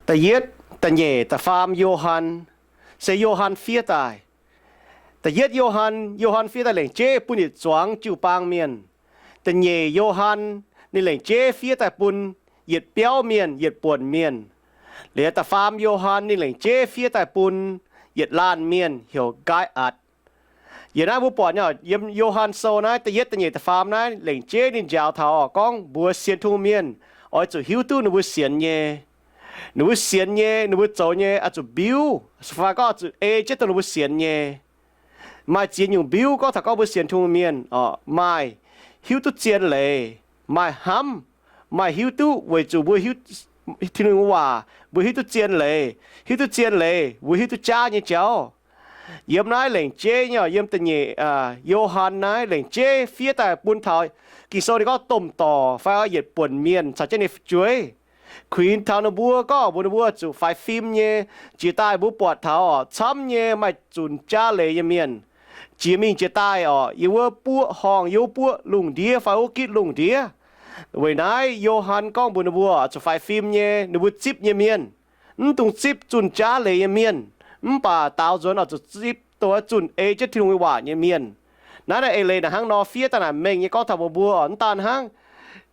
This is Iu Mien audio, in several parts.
Da'yietv, da'nyeic, da'faam Yo^han, se Yo^han fiev daaih. Da'yietv Yo^han, Yo^han fiev daaih lengc jeiv bun yietc zuangx jiu-baang mienh. Da'nyeic Yo^han, ninh lengc jeiv fiev daaih bun yietc biauv mienh, yietc buonc mienh. Liuz da'faam Yo^han ninh lengc jeiv fiev daaih bun yietc laanh mienh heuc Nqaaiv Atc. Yie naaiv mbuo buatc nyei, yiem Yo^han Sou naaiv da'yietv, da'nyeic, da'faam naaiv lengc jeiv ninh njaaux taux gorngv mbuox sienx Tin-Hungh mienh oix zuqc hiuv duqv ninh mbuo sienx nyei. Ninh mbuo sienx nyei, ninh mbuo zoux nyei oix zuqc mbiuv, fai gorngv oix zuqc ei jienv dongh ninh mbuo sienx nyei. Maaih ziex nyungc mbiuv gorngv taux gorngv mbuo sienx Tin-Hungh mienh oc, maaih hiuv duqv zien leiz, maaih hnamv, maaih hiuv duqv weic zuqc mbuo hiuv Tin-Hungh waac, mbuo hiuv duqv zien leiz. Hiuv duqv zien leiz, mbuo hiuv duqv jaav nyei jauv. Yiem naaiv lengc jeiv nyei, yiem da'nyeic Yo^han naaiv lengc jeiv fiev daaih bun taux Ging-Sou ninh gorngv domh dorc fai yietc buonc mienh caux jienv ninh fu'jueiv, kuinx taux ninh mbuo gorngv mbuox ninh mbuo zuqc faix fim nyei. Jiex daaih mbuo buatc taux oc, camv nyei maaih zunc jaav leiz nyei mienh jiex mingh jiex daaih oc, yiem wuov buoqv horngh, yiem wuov buoqv lungh ndiev fai wuov gitv lungh ndiev. Weic naaiv Yo^han gorngv mbuox ninh mbuo zuqc faix fim nyei, ninh mbuo zipv nyei mienh, mv dungx zipv zunh jaav leiz nyei mienh, mv baac daaux nzuonx oix zuqc zipv dongh zunh ei jienv Tin-Hungh nyei waac nyei mienh. Naaiv naaiv eix leiz naaic hnangv nor fiev daaih naaic mengh nyei gorngv taux mbuo mbuo oc, mv daan hnangv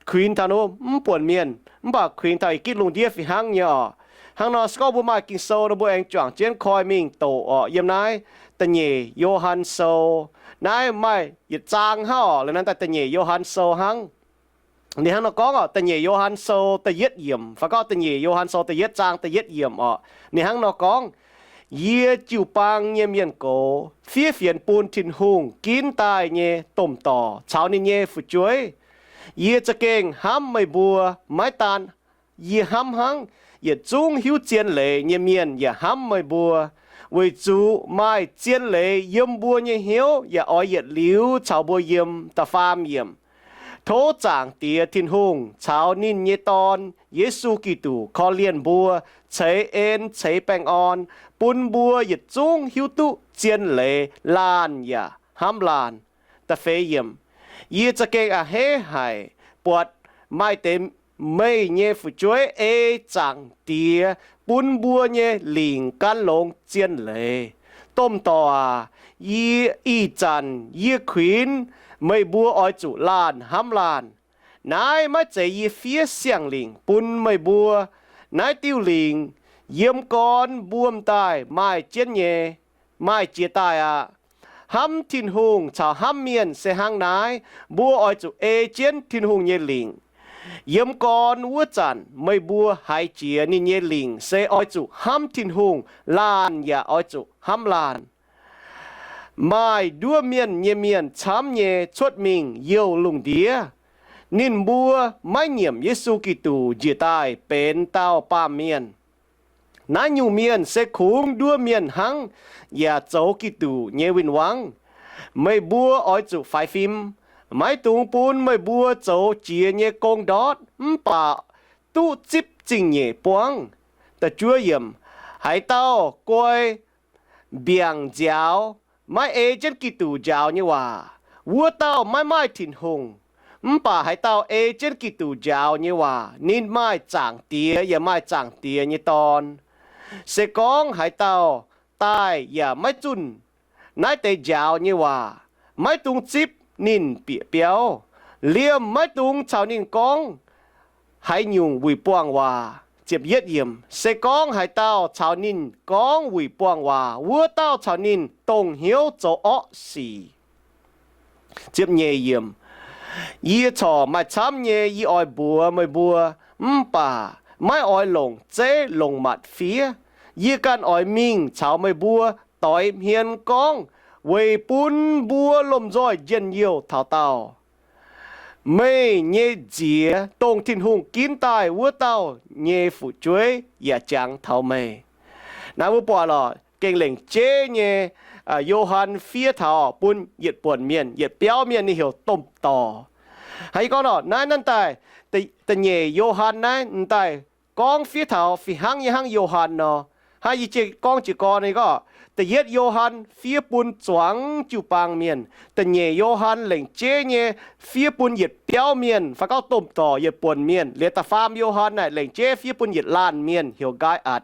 kuinx taux ninh mbuo mv buonc mienh, mv baac kuinx taux i gitv lungh ndiev fih hnangv nyei oc. Hnangv nor se gorngv mbuo maaih Ging-Sou nor mbuo aengx juangc jienv koi mingh doqc oc. Yiem naaiv da'nyeic Yo^han Sou, naaiv maaih yietc zaang hnangv oc, la'naaiv daaih da'nyeic Yo^han Sou hnangv. Ninh hnangv nor gorngv oc, da'nyeic Yo^han Sou da'yietv yiemc, fai gorngv da'nyeic Yo^han Sou da'yietv zaang da'yietv yiemc oc. Ninh hnangv nor gorngv, Yie jiu-baang nyei mienh gox, fiev fienx bun Tin-Hungh ginv daaih nyei domh dorc caux ninh nyei fu'jueiv, yie za'gengh hnamv meih mbuo. Maiv daan yie hnamv hnangv, yietc zungv hiuv zien leiz nyei mienh yaac hnamv meih mbuo, weic zuqc maaih zien leiz yiem mbuo nyei hnyouv yaac oix yietc liuz caux mbuo yiem. Da'faam yiemc. Tov Zaangc Diex Tin-Hungh caux ninh nyei Dorn, Yesu Giduc, korv-lienh mbuo, ceix en ceix baengh orn bun mbuo yietc zungv hiuv duqv zien leiz, laanh yaac hnamv laanh. Da'feix yiemc. Yie za'gengh a'hneiv haic buatc maaih deix meih nyei fu'jueiv ei Zaangc Diex bun mbuo nyei lingc gan longx zien leiz. Domh dorc aac, yie, ih zanc yie kuinx meih mbuo oix zuqc laanh hnamv laanh. Naaiv maiv zeiz yie fiev siang-lingc bun meih mbuo. Naaiv diuh lingc yiem gorn mbuo m'daaih maaih jienv nyei, maaih jiex daaih aqv. Hnamv Tin-Hungh caux hnamv mienh se hnangv naaiv, mbuo oix zuqc ei jienv Tin-Hungh nyei lingc. Yiem gorn wuov zanc meih mbuo haiz jiex ninh nyei lingc se oix zuqc hnamv Tin-Hungh, laanh yaac oix zuqc hnamv laanh. Maaih nduov mienh nyei mienh camv nyei cuotv mingh youh lungh ndiev. Ninh mbuo maiv nyiemc Yesu Giduc njiec daaih benx dauh baamh mienh. Naaiv nyungc mienh se kungx nduov mienh hnangv yaac zoux Giduc nyei win-wangv. Meih mbuo oix zuqc faix fim. Maiv dungx bun meih mbuo zoux jiex nyei gong ndortv mv baac duqv zipv zingh nyeic buangv. Da'juov yiemc. Haaix dauh guai mbiaangc nziaaux, maiv ei jienv Giduc njaaux nyei waac, wuov dauh maiv maaih Tin-Hungh. Mv baac haaix dauh ei jienv Giduc njaaux nyei waac, ninh maaih Zaangc Diex yaac maaih Zaangc Diex nyei Dorn. Se gorngv haaix dauh daaih yaac maiv zunh naaiv deix njaaux nyei waac, maiv dungx zipv ninh bieqc biauv. Liemh maiv dungx caux ninh gorngv haaix nyungc wuic buangh waac. Se gorngv haaix dauh caux ninh gorngv wuic buangh waac, wuov dauh caux ninh dongh hnyouv zoux orqv sic. Yie corc maaih camv nyei yie oix mbuox meih mbuo, mv baac maiv oix longc zeiv longc matc fiev. Yie ganh oix mingh caux meih mbuo doix hmien gorngv, weic bun mbuo lomh nzoih njien-youh taux daauh. Meih nyei nziex, dongh Tin-Hungh ginv daaih wuov dauh nyei fu'jueiv yaac jangx taux meih. Naaiv mbuo buatc lorqc, gengh lengc jeiv nyei, Yo^han fiev taux bun yietc buonc mienh, yietc biauv mienh, ninh heuc domh dorc. Hnangv yie gorngv lorqc, naaiv nanv daaih da'nyeic Yo^han naaiv m'daaih gorngv fiev taux fih hnangv nyei hnangv Yo^han nor. Hnangv yie gorngv jiez gorn nyei gorngv, da'yietv Yo^han fiev bun zuangx jiu-baang mienh. Da'nyeic Yo^han lengc jeiv nyei fiev bun yietc biauv mienh, fai gorngv domh dorc yietc buonc mienh. Liuz da'faam Yo^han naaic lengc jeiv fiev bun yietc laanh mienh heuc Nqaai^atc.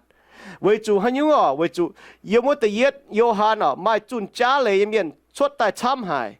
Weic zuqc haaix nyungc orqc? Weic zuqc yiem wuov da'yietv Yo^han orqc maaih zunh jaav leiz nyei mienh cuotv daaih camv haic.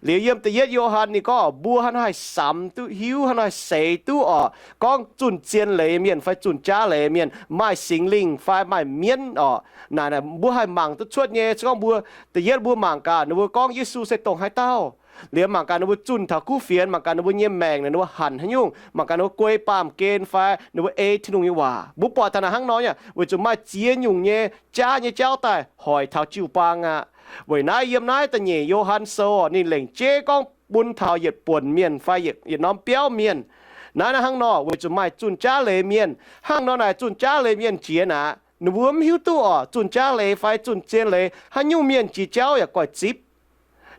Liuz yiem da'yietv Yo^han ninh gorngv mbuo hnangv naaiv haih samx duqv hiuv, hnangv naaiv haih seix duqv orqc, gorngv zunh zien leiz mienh fai zunh jaav leiz mienh, maaih Singx Lingh fai maaih mienv orqc. Naaic mbuo haih mangc duqv cuotv nyei. Se gorngv mbuo, da'yietv mbuo mangc gaax ninh mbuo gorngv Yesu se dongh haaix dauh. Liuz mangc gaax ninh mbuo zunh taux kuv fienx, mangc gaax ninh mbuo nyei maengc naaic ninh mbuo hanc haaix nyungc, mangc gaax ninh mbuo guei baamh gen fai ninh mbuo ei Tin-Hungh nyei waac. Mbuo buatc taux naaic hnangv nor nyei, weic zuqc maaih ziex nyungc nyei jaav nyei jauv daaih hoic taux jiu-baang aqv. Weic naaiv yiem naaiv da'nyeic Yo^han sou orqc ninh lengc jeiv gorngv bun taux yietc buonc mienh fai yietc norm biauv mienh. Naaiv naaiv hnangv nor weic zuqc maaih zunh jaav leiz mienh. Hnangv nor naaic zunh jaav leiz mienh jiex naaic, ninh mbuo mv hiuv duqv orqc zunh jaav leiz fai zunh zien leiz. Haaix nyungc mienh jiex jauv yaac goiv zipv.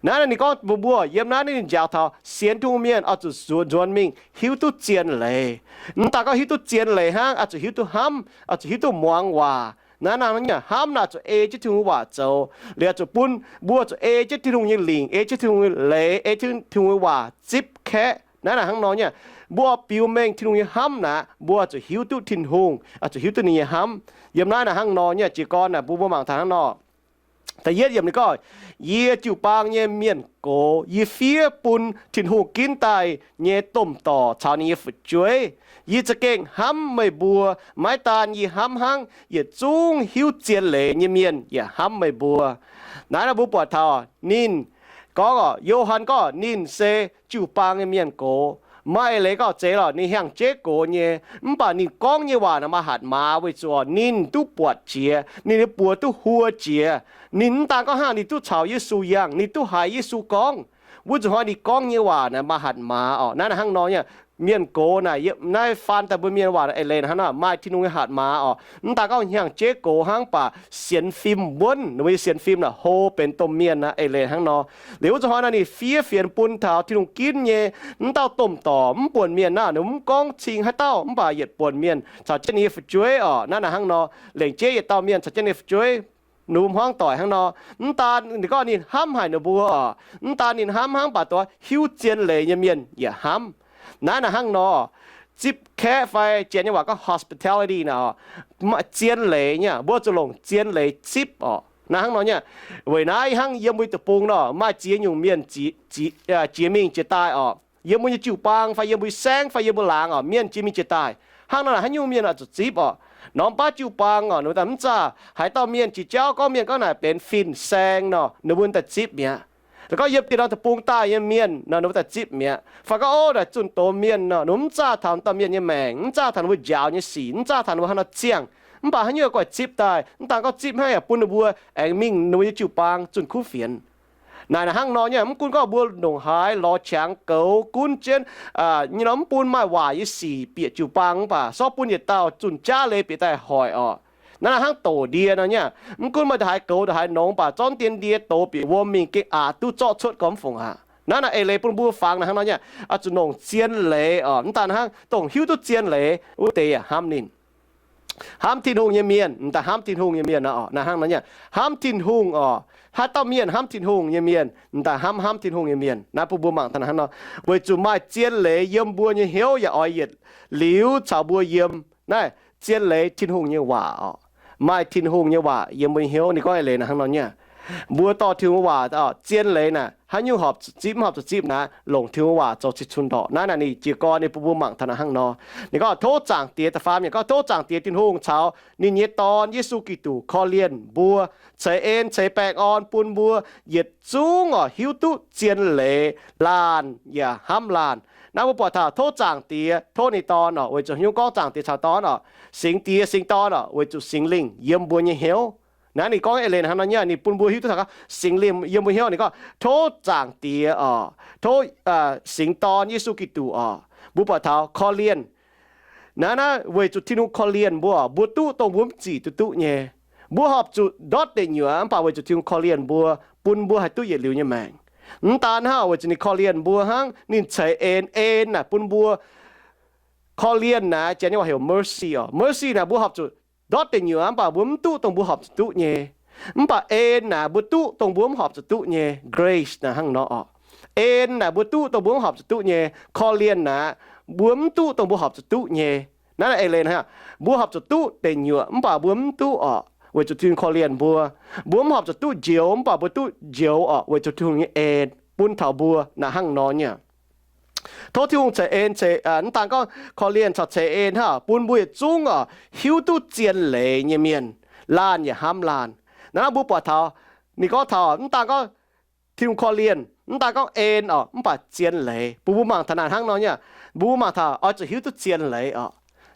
Naaiv naaiv ninh gorngv mbuox mbuo yiem naaiv ninh njaaux taux sienx Tin-Hungh mienh oix zuqc nzuonx mingh hiuv duqv zien leiz. Mv daaih gorngv hiuv duqv zien leiz hnangv, oix zuqc hiuv duqv hnamv, oix zuqc hiuv duqv muangx waac. Naaiv naaiv hnangv nyei, hnamv naaic zuqc ei jienv Tin-Hungh waac zoux. Liuz zuqc bun mbuo zuqc ei jienv Tin-Hungh nyei lingc, ei jienv Tin-Hungh nyei leiz, ei jienv Tin-Hungh nyei waac zipv kaeqv. Naaiv naaic hnangv nor nyei, mbuo oix biux mengh Tin-Hungh nyei hnamv naaic, mbuo zuqc hiuv duqv Tin-Hungh, zuqc hiuv duqv ninh nyei hnamv. Yiem naaiv naaic hnangv nor nyei, jiez gorn naaic mbuo mbuo mangc taux hnangv nor. Da'yietv yiemc ninh gorngv, yie jiu-baang nyei mienh gox, yie fiev bun Tin-Hungh ginv daaih nyei domh dorc caux ninh nyei fu'jueiv, yie za'gengh hnamv meih mbuo. Maiv daan yie hnamv hnangv, yietc zungv hiuv zien leiz nyei mienh yaac hnamv meih mbuo. Naaiv nor mbuo buatc taux ninh gorngv orqc, Yo^han gorngv ninh se jiu-baang nyei mienh gox. Maaih leiz gorngv zeiz lorqc, ninh hiaangx jeiv gox nyei, mv baac ninh gorngv nyei waac naaic maaih hatc maaz weic zuqc ninh duqv buatc jiex, ninh nyei buoz duqv huo jiex. Ninh mv daan gorngv hnangv, ninh duqv caux Yesu yangh, ninh duqv haiz Yesu gorngv. Wuov zuqc hnoi ninh gorngv nyei waac naaic maaih hatc maaz orqc. Naaiv naaic hnangv nor nyei, mienh gox naaic, naaiv faan daaih mbuo mienh waac naaic eix leiz hnangv nor maaih Tin-Hungh nyei hatc maaz orqc. Mv daan gorngv hiaangx jeiv gox hnangv, mv baac sienx fim wuonv, ninh mbuo nyei sienx fim naaic hlo benx domh mienh naaic eix leiz hnangv nor. Liuz wuov zuqc hnoi naaic ninh fiev fienx bun taux Tin-Hungh ginv nyei mv dauh domh dorc, mv buonc mienh naaic, ninh mv gorngv cing haaix dauh, mv baac yietc buonc mienh caux jienv ninh nyei fu'jueiv orqc. Naaiv naaic hnangv nor, lengc jeiv yietc dauh mienh caux jienv ninh nyei fu'jueiv, ninh mbuo hmuangv doic hnangv nor. Mv daan ninh gorngv ninh hnamv haic ninh mbuo orqc, mv daan ninh hnamv hnangv, mv baac dongh hiuv zien leiz nyei mienh yaac hnamv. Naaiv naaic hnangv nor, zipv kaeqv fai Janx nyei waac gorngv hospitality naaic orqc, zien leiz nyei, mbuo zuqc longc zien leiz zipv orqc. Naaiv hnangv nor nyei, weic naaiv hnangv yiem mbuo deic-bung nor maaih ziex nyungc mienh jiex mingh jiex daaih orqc. Yiem mbuo nyei jiu-baang fai yiem mbuo nyei saengv fai yiem mbuo laangz orqc, mienh jiex mingh jiex daaih. Hnangv nor naaic haaix nyungc mienh oix zuqc zipv orqc? Norm baav jiu-baang orqc, ninh mbuo daaih mv zaah haaix dauh mienh jiex jauv gorngv mienh gorngv naaic benx fin-saeng nor, ninh mbuo daaih zipv mi'aqv. Gorngv yiem dieh norm deic-bung daaih nyei mienh nor, ninh mbuo daaih zipv mi'aqv. Fai gorngv ov, naaic zunh doz mienh nor, ninh mbuo mv zaah taux dauh mienh nyei maengc, mv zaah taux ninh mbuo njaaux nyei sic, mv zaah taux ninh mbuo haaix nor ziangh. Mv baac haaix nyungc oix guaix zipv daaih? Mv daan gorngv zipv hnangv yaac bun ninh mbuo aengx mingh ninh mbuo nyei jiu-baang zunh kuv fienx. Naaic naaic hnangv nor nyei, mv gunv gorngv mbuo ndongc haaix lorz qangx goux gunv jienv nyei nor, mv bun maaih waaic nyei sic bieqc jiu-baang mv baac sortv bun yietc dauh zunh jaav leiz bieqc daaih hoic orqc. Naaiv naaic hnangv doqc ndie nor nyei, mv gunv maaih ndongc haaix goux ndongc haaix nongx baac zorqv dien ndie dox bieqc wuom mingh gengh aqc duqv zorqv cuotv gormx fungc aqv. Naaiv naaic eix leiz bun mbuo fangx naaic hnangv nor nyei, oix zuqc longc zien leiz orqc. Mv daan hnangv, dongh hiuv duqv zien leiz wuov deix yaac hnamv ninh. Hnamv Tin-Hungh nyei mienh, m'daaih hnamv Tin-Hungh nyei mienh nor orqc. Naaiv hnangv nor nyei, hnamv Tin-Hungh orqc. Haaix dauh mienh hnamv Tin-Hungh nyei mienh, m'daaih hnamv hnamv Tin-Hungh nyei mienh. Naaiv bun mbuo mangc taux naaiv hnangv nor, weic zuqc maaih zien leiz yiem mbuo nyei hnyouv yaac oix yietc liuz caux mbuo yiem. Naaiv zien leiz Tin-Hungh nyei waac orqc. Maaih Tin-Hungh nyei waac yiem mbuo nyei hnyouv. Ninh gorngv eix leiz naaic hnangv nor nyei, mbuo dorh Tin-Hungh waac, zien leiz naaic haaix nyungc horpc zuqc zipv, mv horpc zuqc zipv naaic, longc Tin-Hungh waac zoux cing-cun ndorqc. Naaiv naaic ninh jiez gorn ninh bun mbuo mangc taux naaiv hnangv nor. Ninh gorngv tov Zaangc Diex, da'faam yiemc gorngv tov Zaangc Diex Tin-Hungh caux ninh nyei Dorn Yesu Giduc korv-lienh mbuo, ceix en ceix baengh orn bun mbuo yietc zungv orqc hiuv duqv zien leiz laanh yaac hnamv laanh. Naaiv mbuo buatc taux tov Zaangc Diex, tov ninh Dorn orqc, weic zuqc nyungc gorngv Zaangc Diex caux Dorn orqc, Singx Diex Singx Dorn orqc, weic zuqc Singx Lingh yiem mbuo nyei hnyouv. Naaiv ninh gorngv eix leiz hnangv nor nyei, ninh bun mbuo hiuv duqv taux gorngv Singx Lingh yiem mbuo hnyouv. Ninh gorngv tov Zaangc Diex orqc, tov Singx Dorn Yesu Giduc orqc, mbuo buatc taux korv-lienh. Naaiv naaiv weic zuqc Tin-Hungh korv-lienh mbuo, mbuo duqv dongh mbuo mv zic duqv duqv nyei. Mbuo horpc zuqc ndortv deic nyuoqc mv baac weic zuqc Tin-Hungh korv-lienh mbuo, bun mbuo haih duqv yietc liuz nyei maengc. Mv daan hnangv, weic zuqc ninh korv-lienh mbuo hnangv, ninh ceix en, en naaic bun mbuo. Korv-lienh naaic Janx nyei waac heuc mercy orqc. Mercy naaic mbuo horpc zuqc ndortv deic nyuoqc mv baac mbuo mv duqv dongh mbuo horpc zuqc duqv nyei. Mv baac en naaic mbuo duqv dongh mbuo mv horpc zuqc duqv nyei. Grace naaic hnangv nor orqc. En naaic mbuo duqv dongh mbuo mv horpc zuqc duqv nyei. Korv-lienh naaic mbuo mv duqv dongh mbuo horpc zuqc duqv nyei. Naaiv eix leiz naaic, mbuo horpc zuqc duqv deic nyuoqc mv baac mbuo mv duqv orqc, weic zuqc Tin-Hungh korv-lienh mbuo. Mbuo mv horpc zuqc duqv njoux mv baac mbuo duqv njoux orqc, weic zuqc Tin-Hungh nyei en bun taux mbuo naaic hnangv nor nyei. Tov Tin-Hungh ceix en, ceix, mv daan gorngv korv-lienh caux ceix en hnangv, bun mbuo yietc zungv orqc hiuv duqv zien leiz nyei mienh, laanh yaac hnamv laanh. Naaiv mbuo buatc taux, ninh gorngv taux mv daan gorngv Tin-Hungh korv-lienh, mv daan gorngv en orqc, mv baac zien leiz. Bun mbuo mangc taux naaic hnangv nor nyei. Mbuo mangc taux oix zuqc hiuv duqv zien leiz orqc.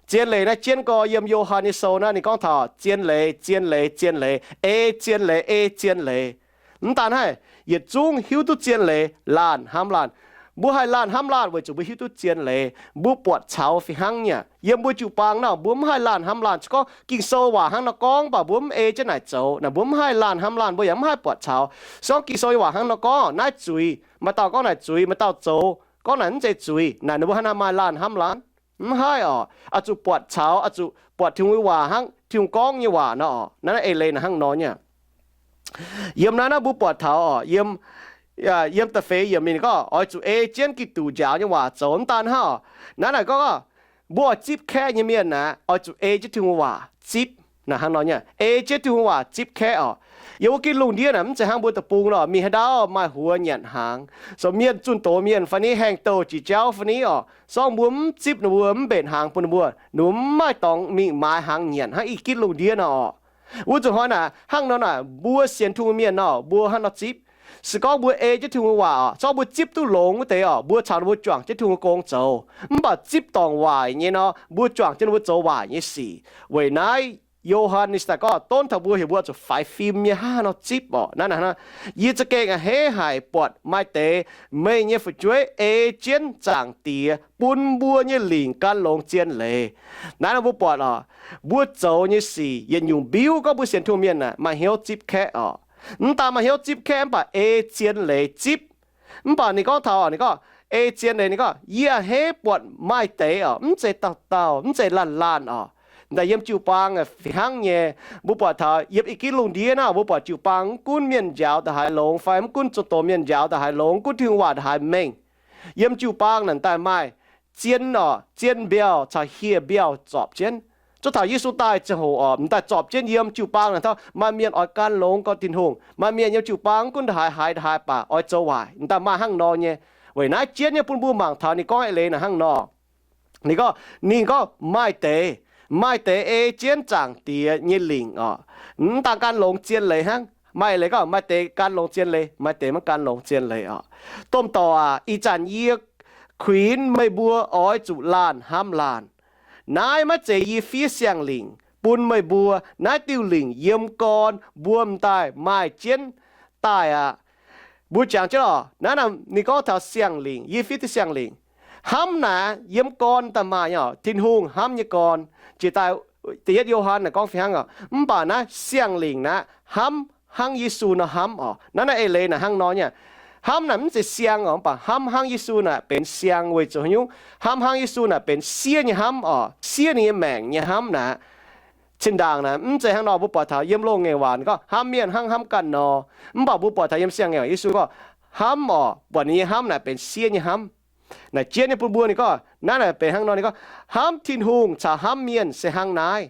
Zien leiz naaiv jienv gorx yiem Yo^han nyei sou naaiv ninh gorngv taux zien leiz, zien leiz, zien leiz, ei zien leiz, ei zien leiz. Mv daan naaiv, yietc zungv hiuv duqv zien leiz, laanh hnamv laanh. Mbuo haih laanh hnamv laanh weic zuqc mbuo hiuv duqv zien leiz. Mbuo buatc caux fih hnangv nyei. Yiem mbuo jiu-baang nor mbuo mv haih laanh hnamv laanh. Se gorngv Ging-Sou waac hnangv nor gorngv baac mbuo mv ei jienv naaic zoux naaic, mbuo mv haih laanh hnamv laanh, mbuo yaac mv haih buatc caux. Se gorngv Ging-Sou nyei waac hnangv nor gorngv, naaiv zuiz, maaih dauh gorngv naaic zuiz, maaih dauh zoux, gorngv naaic mv zeiz zuiz naaic, ninh mbuo hnangv naaiv maaih laanh hnamv laanh? Mv haih orqc. Oix zuqc buatc caux, oix zuqc buatc Tin-Hungh nyei waac hnangv Tin-Hungh gorngv nyei waac nor orqc. Naaiv naaiv eix leiz naaic hnangv nor nyei. Yiem naaiv naaiv mbuo buatc taux orqc, yiem, yiem da'feix yiemc ninh gorngv oix zuqc ei jienv Giduc njaaux nyei waac zoux. Mv daan hnangv orqc, naaiv naaic gorngv mbuo oix zipv kaeqv nyei mienh naaic, oix zuqc ei jienv Tin-Hungh waac zipv. Naaic hnangv nor nyei, ei jienv Tin-Hungh waac zipv kaeqv orqc. Yiem wuov gitv lungh ndiev naaic mv zeiz hnangv mbuo deic-bung nor, mingh haaix ndau maaih huox nyanc hnaangx. So mienh zunh doz mienh fai ni, haengh douh jiex jauv fai ni orqc, se gorngv mbuo mv zipv ninh mbuo, mv mbenc hnaangx bun ninh mbuo, ninh mbuo mv maaih dorngx mingh maaiz hnaangx nyanc hnangv i gitv lungh ndiev nor orqc. Wuov nzunc hnoi naaic hnangv nor naaic, mbuo sienx Tin-Hungh mienh nor, mbuo hnangv nor zipv. Se gorngv mbuo ei jienv Tin-Hungh waac orqc, se gorngv mbuo zipv duqv longx wuov deix orqc, mbuo caux ninh mbuo juangc jienv Tin-Hungh gong zoux. Mv baac zipv dorngc waaic nyei nor, mbuo juangc jienv ninh mbuo zoux waaic nyei sic. Weic naaiv Yo^han ninh se daaih gorngv donv taux mbuo heuc mbuo zuqc faix fim nyei hnangv haaix nor zipv orqc. Naaiv, naaiv, yie za'gengh a'hneiv haic buatc maaih deix meih nyei fu'jueiv ei jienv Zaangc Diex bun mbuo nyei lingc gan longx zien leiz. Naaiv nor mbuo buatc orqc, mbuo zoux nyei sic yietc nyungc mbiuv gorngv mbuo sienx Tin-Hungh mienh aeqv, maaih hnyouv zipv kaeqv orqc. Mv daan maaih hnyouv zipv kaeqv mv baac ei zien leiz zipv. Mv baac ninh gorngv taux, ninh gorngv, ei zien leiz, ninh gorngv, yie a'hneiv buatc maaih deix orqc, mv zeiz dauh dauh, mv zeiz laanh laanh orqc. Daaih yiem jiu-baang fih hnangv nyei. Mbuo buatc taux yiem i gitv lungh ndiev naaiv, mbuo buatc jiu-baang mv gunv mienh njaaux ndongc haaix longx fai mv gunv zunh doz mienh njaaux ndongc haaix longx, mv gunv Tin-Hungh waac ndongc haaix mengh, yiem jiu-baang naaic daaih maaih zien orqc, zien mbiauh caux hieh mbiauh zorpc jienv. Zuov taux Yesu daaih ziangh hoc orqc, m'daaih zorpc jienv yiem jiu-baang naaic, tov maaih mienh oix gan longx gorngv Tin-Hungh. Maaih mienh yiem jiu-baang mv gunv ndongc haaix haaix ndongc haaix baac oix zoux waaic, m'daaih maaih hnangv nor nyei. Weic naaiv jienv nyei bun mbuo mangc taux ninh gorngv eix leiz naaic hnangv nor. Ninh gorngv, ninh gorngv maaih deix, maaih deix ei jienv Zaangc Diex nyei lingc orqc. Mv daan gan longx zien leiz hnangv. Maaih eix leiz gorngv maaih deix gan longx zien leiz, maaih deix maiv gan longx zien leiz orqc. Domh dorc aac, ih zanc yie kuinx meih mbuo oix zuqc laanh hnamv laanh. Naaiv maiv zeiz yie fiev siang-lingc bun meih mbuo. Naaiv diuh lingc yiem gorn mbuo m'daaih maaih jienv daaih aqv. Mbuo jangx jienv orqc, naaiv ninh gorngv taux siang-lingc, yie fiev diuh siang-lingc. Hnamv naaic yiem gorn daaih maaih nyei orqc, Tin-Hungh hnamv nyei gorn. Jiex daaih da'yietv Yo^han naaic gorngv fih hnangv orqc, mv baac naaiv siang-lingc naaiv hnamv hnangv Yesu nor hnamv orqc. Naaiv naaiv eix leiz naaic hnangv nor nyei. Hnamv naaic mv zeiz siang orqc, mv baac hnamv hnangv Yesu naaic benx siang. Weic zuqc haaix nyungc? Hnamv hnangv Yesu naaic benx siev nyei hnamv orqc, siev ninh nyei maengc nyei hnamv naaic. Zinh ndaangc naaic mv zeiz hnangv nor, mbuo buatc taux yiem loz-ngaengc waac gorngv hnamv mienh hnangv hnamv ganh nor. Mv baac mbuo buatc taux yiem siang-ngaengc waac Yesu gorngv hnamv orqc, buatc ninh nyei hnamv naaic benx siev nyei hnamv. Naaic jienv nyei bun mbuo ninh gorngv, naaiv naaic benx hnangv nor, ninh gorngv hnamv Tin-Hungh caux hnamv mienh se hnangv naaiv.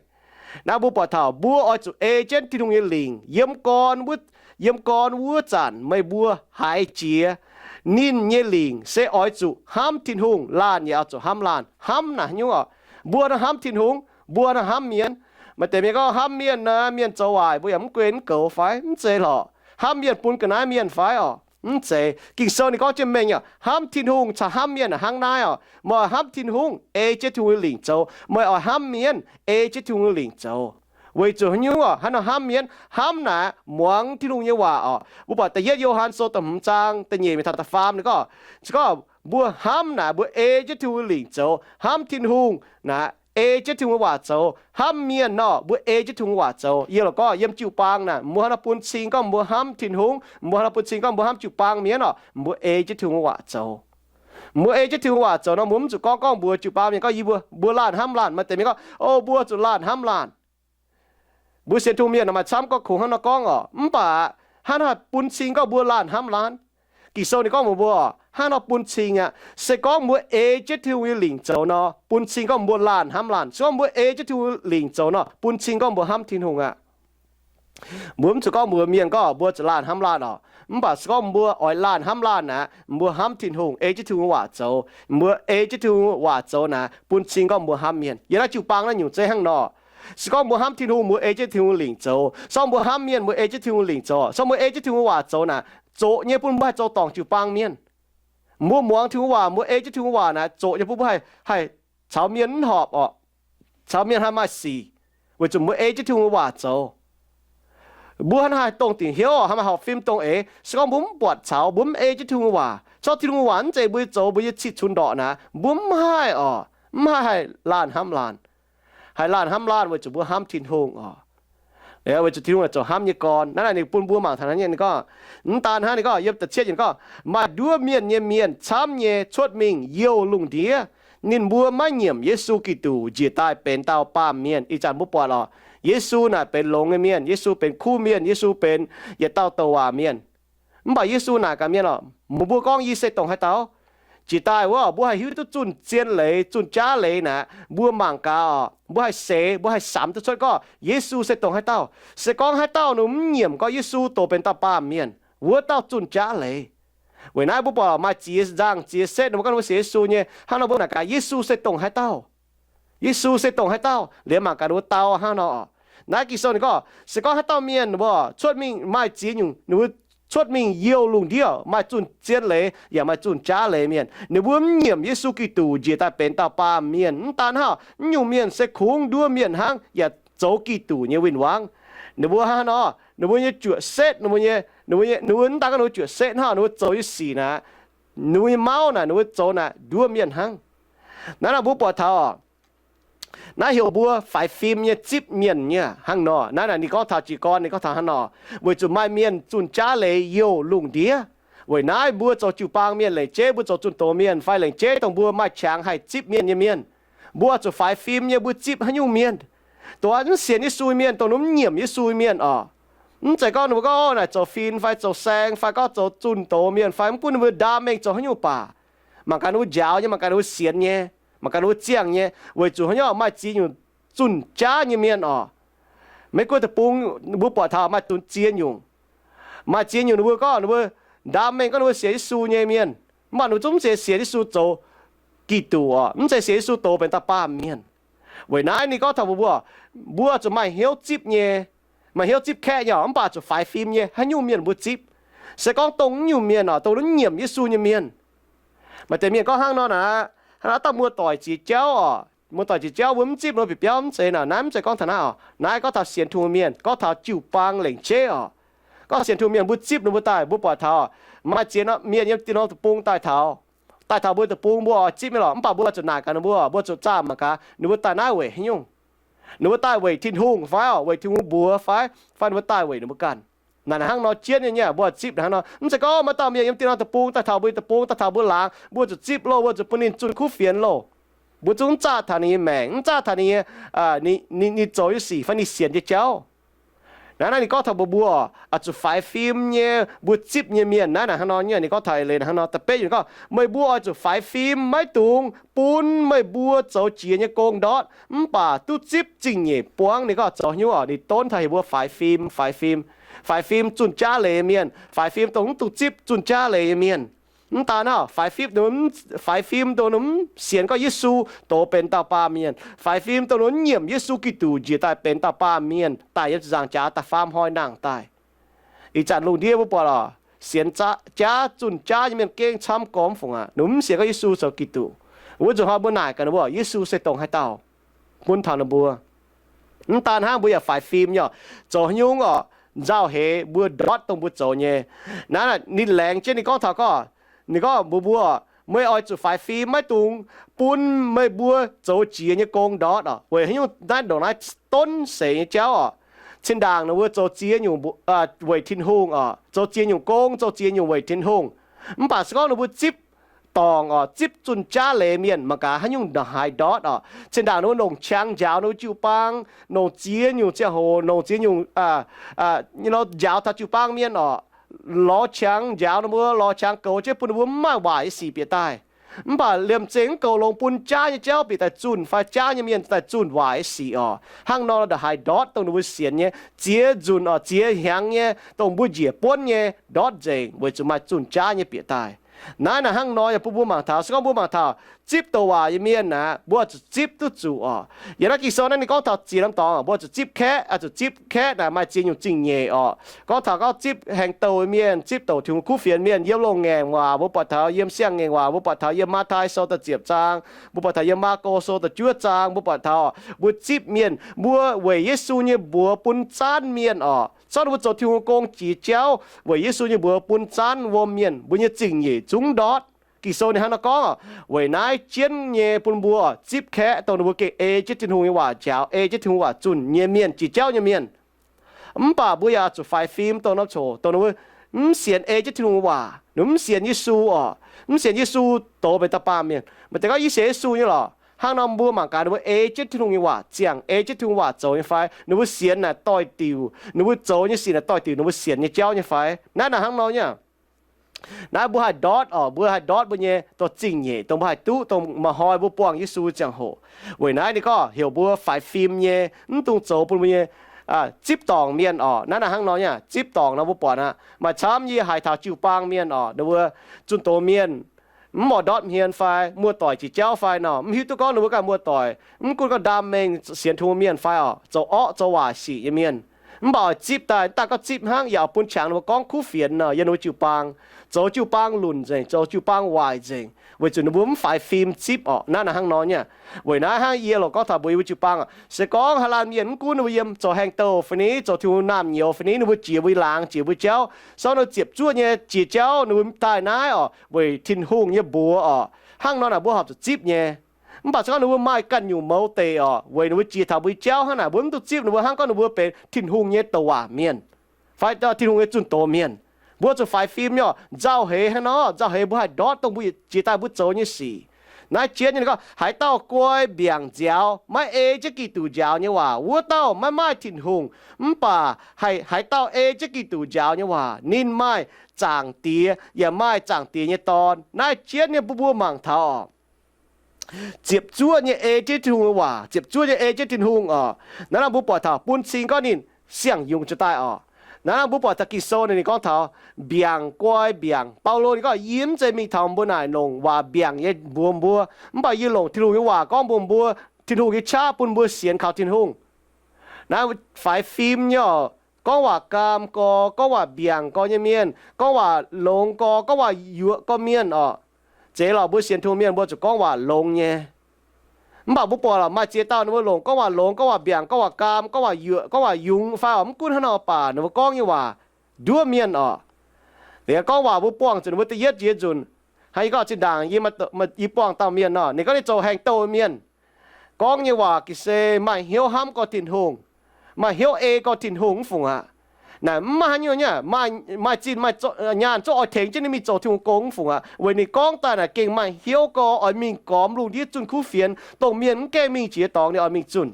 Naaiv mbuo buatc taux mbuo oix zuqc ei jienv Tin-Hungh nyei lingc yiem gorn wuov, yiem gorn wuov zanc meih mbuo haiz jiex ninh nyei lingc se oix zuqc hnamv Tin-Hungh, laanh yaac oix zuqc hnamv laanh. Hnamv naaic haaix nyungc orqc? Mbuo nor hnamv Tin-Hungh, mbuo nor hnamv mienh. Maaih deix mienh gorngv hnamv mienh naaic, mienh zoux waaic mbuo yaac mv gunv mv goux fai? Mv zeiz lorqc. Hnamv mienh bun ga'naaiv mienh fai orqc? Mv zeiz. Ging-Sou ninh gorngv jienv mengh orqc, hnamv Tin-Hungh caux hnamv mienh hnangv naaiv orqc. Meih oix hnamv Tin-Hungh, ei jienv Tin-Hungh nyei lingc zoux. Meih oix hnamv mienh, ei jienv Tin-Hungh nyei lingc zoux. Weic zuqc haaix nyungc orqc? Hnangv nor hnamv mienh, hnamv naaic muangx Tin-Hungh nyei waac orqc. Mbuo buatc da'yietv Yo^han Sou da'hmz zaang da'nyeic mingh taux da'faam ninh gorngv, se gorngv mbuo hnamv naaic mbuo ei jienv Tin-Hungh nyei lingc zoux. Hnamv Tin-Hungh naaic ei jienv Tin-Hungh nyei waac zoux. Hnamv mienh nor mbuo ei jienv Tin-Hungh nyei waac zoux. Yie lorqc gorngv yiem jiu-baang naaic mbuo hnangv nor bun cing gorngv mbuo hnamv Tin-Hungh, mbuo hnangv nor bun cing gorngv mbuo hnamv jiu-baang mienh orqc, mbuo ei jienv Tin-Hungh nyei waac zoux. Mbuo ei jienv Tin-Hungh nyei waac zoux nor mbuo mv zuqc gorngv gorngv mbuox jiu-baang mienh gorngv yie mbuo, mbuo laanh hnamv laanh. Maaih deix mienh gorngv, o, mbuo zuqc laanh hnamv laanh. Mbuo sienx Tin-Hungh mienh maaih camv gorngv kungx hnangv nor gorngv oc. Mv baac hnangv haaix bun cing gorngv mbuo laanh hnamv laanh? Ging-Sou ninh gorngv mbuox mbuo, hnangv nor bun cing aqv. Se gorngv mbuo ei jienv Tin-Hungh nyei lingc zoux nor, bun cing gorngv mbuo laanh hnamv laanh. Se gorngv mbuo ei jienv Tin-Hungh lingc zoux nor, bun cing gorngv mbuo hnamv Tin-Hungh aqv. Mbuo mv zuqc gorngv mbuox mienh gorngv mbuo zuqc laanh hnamv laanh oc. Mv baac se gorngv mbuo oix laanh hnamv laanh naaic, mbuo hnamv Tin-Hungh, ei jienv Tin-Hungh waac zoux. Mbuo ei jienv Tin-Hungh waac zoux naaic, bun cing gorngv mbuo hnamv mienh. Yiem naaiv jiu-baang naaiv nyungc zeiv hnangv nor. Se gorngv mbuo hnamv Tin-Hungh, mbuo ei jienv Tin-Hungh lingc zoux. Se gorngv mbuo hnamv mienh, mbuo ei jienv Tin-Hungh lingc zoux. Se gorngv mbuo ei jienv Tin-Hungh waac zoux naaic, zoqc nyei bun mbuo haih zoux dorngc jiu-baang mienh. Mbuo muangx Tin-Hungh waac, mbuo ei jienv Tin-Hungh waac naaic, zoqc nyei bun mbuo haih, haih caux mienh mv horpc oc, caux mienh haih maaih sic, weic zuqc mbuo ei jienv Tin-Hungh waac zoux. Mbuo hnangv haih dongh dingc hnyouv oc, haih maaih horpc fim dongh eix. Se gorngv mbuo mv buatc caux, mbuo mv ei jienv Tin-Hungh waac, corc Tin-Hungh waac mv zeiz mbuo nyei zoux, mbuo nyei cih cunx ndorqc naaic, mbuo mv haih oc, mv haih haih laanh hnamv laanh. Haih laanh hnamv laanh weic zuqc mbuo hnamv Tin-Hungh oc. Weic zuqc Tin-Hungh zoux hnamv nyei gorn. Naaiv naaic ninh bun mbuo mangc taux naaiv nyei, ninh gorngv, mv daan hnangv, ninh gorngv yiem da'cietv yiemc gorngv, maaih nduov mienh nyei mienh camv nyei cuotv mingh youh lungh ndiev. Ninh mbuo maiv nyiemc Yesu Giduc njiec daaih benx dauh baamh mienh. Ih zanc mbuo buatc oc, Yesu naaic benx longx nyei mienh, Yesu benx kuv mienh, Yesu benx yietc dauh douc waac mienh. Mv baac Yesu naaic gaax mienh oc, mbuox mbuo gorngv, Yie se dongh haaix dauh? Jiex daaih wuov mbuo haih hiuv duqv zunh zien leiz, zunh jaav leiz naaic, mbuo mangc gaax oc, mbuo haih seix, mbuo haih samx duqv cuotv gorngv Yesu se dongh haaix dauh. Se gorngv haaix dauh ninh mv nyiemc gorngv Yesu doz benx dauh baamh mienh, wuov dauh zunh jaav leiz. Weic naaiv mbuo buatc maaih ziex nzangh ziex setv ninh mbuo gorngv ninh mbuo sienx Yesu nyei, hnangv nor mbuo naaic gaax, Yesu se dongh haaix dauh? Yesu se dongh haaix dauh? Liemh mangc gaax ninh mbuo dau hnangv nor oc. Naaiv Ging-Sou ninh gorngv, se gorngv haaix dauh mienh ninh mbuo cuotv mingh maaih ziex nyungc, ninh mbuo cuotv mingh youh lungh ndiev, maaih zunh zien leiz yaac maaih zunh jaav leiz mienh, ninh mbuo mv nyiemc Yesu Giduc njiec daaih benx dauh baamh mienh. Mv daan hnangv, mv nyungc mienh se kungx nduov mienh hnangv yaac zoux Giduc nyei win-wangv. Ninh mbuo hnangv nor, ninh mbuo nyei juoqc setv, ninh mbuo nyei, ninh mbuo nyei, ninh mbuo mv daan gorngv ninh mbuo juoqc setv hnangv, ninh mbuo zoux nyei sic naaic, ninh mbuo nyei mauv naaic, ninh mbuo zoux naaic nduov mienh hnangv. Naaiv nor mbuo buatc taux oc, naaiv heuc mbuo faix fim nyei zipv mienh nyei hnangv nor. Naaiv naaic ninh gorngv taux jiez gorn, ninh gorngv taux hnangv nor, weic zuqc maaih mienh zunh jaav leiz youh lungh ndiev. Weic naaiv mbuo zoux jiu-baang mienh, lengc jeiv mbuo zoux zunh doz mienh fai lengc jeiv dongh mbuo maaih qangx haih zipv mienh nyei mienh, mbuo zuqc faix fim nyei mbuo zipv haaix nyungc mienh. Dongh mv sienx Yesu nyei mienh, dongh mv nyiemc Yesu nyei mienh oc, mv zeiz gorngv ninh mbuo gorngv naaic zoux fin fai zoux saeng fai gorngv zoux zunh doz mienh fai mv gunv ninh mbuo ndaam mengh zoux haaix nyungc baac, mangc gaax ninh mbuo njaaux nyei, mangc gaax ninh mbuo sienx nyei, mangc gaax ninh mbuo ziangh nyei, weic zuqc haaix nyungc maaih ziex nyungc zunh jaav nyei mienh oc. Maiv gunv deic-bung, mbuo buatc taux maaih ziex nyungc. Maaih ziex nyungc ninh mbuo gorngv ninh mbuo ndaam mengh gorngv ninh mbuo sienx Yesu nyei mienh, mv baac ninh mbuo zungv mv zeiz sienx Yesu zoux Giduc oc, mv zeiz sienx Yesu doz benx dauh baamh mienh. Weic naaiv ninh gorngv taux mbuo, mbuo zuqc maaih hnyouv zipv nyei, maaih hnyouv zipv kaeqv nyei oc, mv baac zuqc faix fim nyei haaix nyungc mienh mbuo zipv. Se gorngv dongh mv nyungc mienh oc, dongh mv nyiemc Yesu nyei mienh. Maaih deix mienh gorngv hnangv nor naaic, hnangv naaiv dauh muoz-doic jiex jauv oc, muoz-doic jiex jauv mbuo mv zipv ninh mbuo bieqc biauv, mv zeiz naaic. Naaiv mv zeiz gorngv taux naaiv oc. Naaiv gorngv taux sienx Tin-Hungh mienh, gorngv taux jiu-baang lengc jeiv oc. Gorngv sienx Tin-Hungh mienh mbuo zipv ninh mbuo daaih, mbuo buatc taux maaih ziex mienh yiem dieh norm deic-bung daaih taux, daaih taux mbuo deic-bung, mbuo oix zipv mingh lorqc, mv baac mbuo zuqc naaic gaax ninh mbuo, mbuo zuqc zaah mangc gaax ninh mbuo daaih naaiv weic haaix nyungc. Ninh mbuo daaih weic Tin-Hungh fai oc, weic Tin-Hungh mbuox fai, fai ninh mbuo daaih weic ninh mbuo ganh. Naaic hnangv nor jienv nyei, mbuo zipv hnangv nor. Mv zeiz gorngv maaih dauh mienh yiem dieh norm deic-bung daaih taux mbuo deic-bung, daaih taux mbuo laangz, mbuo zuqc zipv loh, mbuo zuqc bun ninh zunh kuv fienx loh. Mbuo zungv mv zaah taux ninh nyei maengc, mv zaah taux ninh nyei, ninh zoux nyei sic fai ninh sienx nyei jauv. Naaiv naaiv ninh gorngv taux mbuo, mbuo oix zuqc faix fim nyei mbuo zipv nyei mienh. Naaiv naaic hnangv nor nyei, ninh gorngv taux eix leiz hnangv nor. Da'betv yiemc ninh gorngv, meih mbuo oix zuqc faix fim maiv dungx bun meih mbuo zoux jiex nyei gong ndortv, mv baac duqv zipv zingh nyeic buangv. Ninh gorngv zoux haaix nyungc oc? Ninh donv taux heuc mbuo faix fim, faix fim, faix fim zunh jaav leiz nyei mienh, faix fim dongh mv duqv zipv zunh jaav leiz nyei mienh. Mv daan naaiv, faix fim dongh mv sienx gorngv Yesu doz benx dauh baamh mienh, faix fim dongh mv nyiemc Yesu Giduc njiec daaih benx dauh baamh mienh daaih yiem ziepc nzaangc jaax da'faam hnoi nangh daaih. Ih zanc lungh ndiev mbuo buatc oc, sienx jaav zunh jaav nyei mienh gengh camv gormx fungc aqv. Ninh mv sienx gorngv Yesu zoux Giduc. Wuov nzunc hnoi mbuo naaic gaax ninh mbuo, Yesu se dongh haaix dauh? Bun taux ninh mbuo. Mv daan hnangv, mbuo yaac faix fim nyei oc. Zoux haaix nyungc oc, nzauh heix mbuo ndortv dongh mbuo zoux nyei. Naaiv ninh laengz jienv ninh gorngv taux gorngv, ninh gorngv mbuox mbuo, meih oix zuqc faix fim, maiv dungx bun meih mbuo zoux jiex nyei gong ndortv oc. Weic haaix nyungc? Naaiv ndongc naaiv donv seix nyei jauv oc. Zinh ndaangc ninh mbuo zoux ziex nyungc weic Tin-Hungh oc, zoux ziex nyungc gong, zoux ziex nyungc weic Tin-Hungh. Mv baac se gorngv ninh mbuo zipv dorngc oc, zipv zunh jaav leiz mienh mangc gaax haaix nyungc haaix ndortv oc. Zinh ndaangc ninh mbuo longc qangx njaaux ninh mbuo jiu-baang, longc ziex nyungc ziangh hoc, longc ziex nyungc njaaux taux jiu-baang mienh oc, lorz qangx njaaux ninh mbuo, lorz qangx goux jienv bun ninh mbuo mv maaih waaic nyei sic bieqc daaih. Mv baac liemh zeih mv goux longx bun jaav nyei jauv bieqc daaih zunh fai jaav nyei mienh daaih zunh waaic nyei sic oc. Hnangv nor ndongc haaix ndortv dongh ninh mbuo sienx nyei, ziex nzunc oc, ziex hnyangx nyei, dongh mbuo njiec buonv nyei ndortv nzengc weic zuqc maaih zunh jaav nyei bieqc daaih. Naaiv naaic hnangv nor yaac bun mbuo mangc taux, se gorngv mbuo mangc taux zipv douc waac nyei mienh aqv, mbuo zuqc zipv duqv zuqc oc. Yiem naaiv Ging-Sou naaiv ninh gorngv taux ziex norm dorngx, mbuo zuqc zipv kaeqv, zuqc zipv kaeqv naaic maaih ziex nyungc zingh nyeic oc. Gorngv taux gorngv zipv haengh douh mienh, zipv douc Tin-Hungh kuv fienx mienh yiem Loz-Ngaengc Waac, mbuo buatc taux yiem Siang-Ngaengc Waac, mbuo buatc taux yiem Matv^taai Sou da'ziepc zaang, mbuo buatc taux yiem Maako Sou da'juov zaang, mbuo buatc taux mbuo zipv mienh, mbuo weic Yesu nyei mbuox bun zaanv mienh oc. Zorqv ninh mbuo zoux Tin-Hungh gong jiex jauv weic Yesu nyei mbuox bun zaanv wuom mienh, mbuo nyei zingh nyeic zungv ndortv. Ging-Sou ninh hnangv nor gorngv, weic naaiv jienv nyei bun mbuo zipv kaeqv dongh ninh mbuo gengh ei jienv Tin-Hungh nyei waac njaaux, ei jienv Tin-Hungh waac zunh nyei mienh, jiex jauv nyei mienh. Mv baac mbuo yaac zuqc faix fim dongh norm coc dongh ninh mbuo mv sienx ei jienv Tin-Hungh nyei waac, ninh mv sienx Yesu oc. Mv sienx Yesu doz benx dauh baamh mienh. Maaih deix gorngv yie sienx Yesu nyei lorqc. Hnangv nor mbuo mangc gaax ninh mbuo ei jienv Tin-Hungh nyei waac ziangh, ei jienv Tin-Hungh waac zoux nyei fai? Ninh mbuo sienx naaic doix-diuc, ninh mbuo zoux nyei sic naaic doix-diuc ninh mbuo sienx nyei jauv nyei fai? Naaiv naaic hnangv nor nyei. Naaiv mbuo haih ndortv oc, mbuo haih ndortv mbuo nyei dorh zingh nyeic dongh mbuo haih duqv dongh maaih hnoi mbuo buangh Yesu ziangh hoc. Weic naaiv ninh gorngv heuc mbuo faix fim nyei, mv dungx zoux bun mbuo nyei zipv dorngc mienh oc. Naaiv naaic hnangv nor nyei, zipv dorngc nor mbuo buatc aqv. Maaih camv yie haiz taux jiu-baang mienh oc, ninh mbuo zunh doz mienh mv oix ndortv hmien fai muoz-doic jiex jauv fai nor, mv hiuv duqv gorngv ninh mbuo ganh muoz-doic, mv gunv gorngv ndaam mengh sienx Tin-Hungh mienh fai oc, zoux orqv zoux waaic sic nyei mienh. Mv baac oix zipv daaih, mv daaih gorngv zipv hnangv, yaac oix bun qangx ninh mbuo gorngv kuv fienx nor, yiem ninh mbuo jiu-baang zoux jiu-baang lunc nzengc, zoux jiu-baang waaic nzengc, weic zuqc ninh mbuo mv faix fim zipv orqc. Naaiv naaic hnangv nor nyei. Weic naaiv hnangv yie loc gorngv taux mbuox yie mbuo jiu-baang, se gorngv haaix laanh mienh mv gunv ninh mbuo yiem zoux haengh douh fai ni, zoux Tin-Hungh naamh nyouz fai ni, ninh mbuo jiex mbuo laangz, jiex mbuo jauv, se gorngv ninh ziepc zuoqv nyei jiex jauv, ninh mbuo daaih naaiv orqc, weic Tin-Hungh nyei mbuox orqc. Hnangv nor naaic mbuo horpc zuqc zipv nyei. Mv baac se gorngv ninh mbuo maaih ganh nyungc mouz deic orqc, weic ninh mbuo jiex taux mbuo jauv hnangv naaic, mbuo mv duqv zipv ninh mbuo hnangv gorngv ninh mbuo benx Tin-Hungh nyei douc waac mienh fai Tin-Hungh nyei zunh doz mienh. Mbuo zuqc faix fim nyei orqc. Nzauh heix hnangv nor, nzauh heix mbuo haih ndortv dongh mbuo jiex daaih mbuo zoux nyei sic. Naaiv jienv nyei ninh gorngv, haaix dauh guai mbiaangc nziaaux, maiv ei jienv Giduc njaaux nyei waac, wuov dauh maiv maaih Tin-Hungh. Mv baac haaix dauh ei jienv Giduc njaaux nyei waac, ninh maaih Zaangc Diex yaac maaih Zaangc Diex nyei Dorn. Naaiv jienv nyei bun mbuo mangc taux orqc, ziepc zuoqv nyei ei jienv Tin-Hungh nyei waac, ziepc zuoqv nyei ei jienv Tin-Hungh orqc. Naaiv nor mbuo buatc taux bun cing gorngv ninh siang-yungz jiez daaih orqc. Naaiv nor mbuo buatc taux Ging-Sou ninh gorngv taux mbiaangc guai mbiaangc. Baulo ninh gorngv, yie mv zeiz mingh taux mbuo naaic longc waac mbiaangc nyei mbuox mbuo, mv baac yie longc Tin-Hungh nyei waac gorngv mbuox mbuo, Tin-Hungh nyei qaqv bun mbuo sienx kaux Tin-Hungh. Naaiv faix fim nyei orqc, gorngv waac gaam gorx, gorngv waac mbiaangc gorx nyei mienh, gorngv waac longx gorx, gorngv waac yuoqc gorx mienh orqc. Zeiz lorqc, mbuo sienx Tin-Hungh mienh mbuo zuqc gorngv waac longx nyei. Mv baac mbuo buatc lorqc, maaih ziex dauh ninh mbuo longc gorngv waac longx, gorngv waac mbiaangc, gorngv waac gaam, gorngv waac yuoqc, gorngv waac yungz fai orqc, mv gunv hnangv nor baac ninh mbuo gorngv nyei waac nduov mienh orqc. Liuz gorngv waac mbuo buangh zuqc ninh mbuo da'yietv nziex nzunc, hnangv yie gorngv zinh ndaangc yie buangh dauh mienh nor, ninh gorngv ninh zoux haengh douh mienh. Gorngv nyei waac ga'sie maaih hnyouv hnamv gorx Tin-Hungh, maaih hnyouv ei gorx Tin-Hungh mv fungc aqv. Naaic mv maaih haaix nyungc nyei, maaih zinh maaih nyaanh zungv oix tengx jienv ninh mingh zoux Tin-Hungh gong mv fungc aqv. Weic ninh gorngv daaih naaic gengh maaih hnyouv gorx oix mingh gormx lungh ndiev zunh kuv fienx, dongh mienh mv gaengh mingh jiex dorngx ninh oix mingh zunh.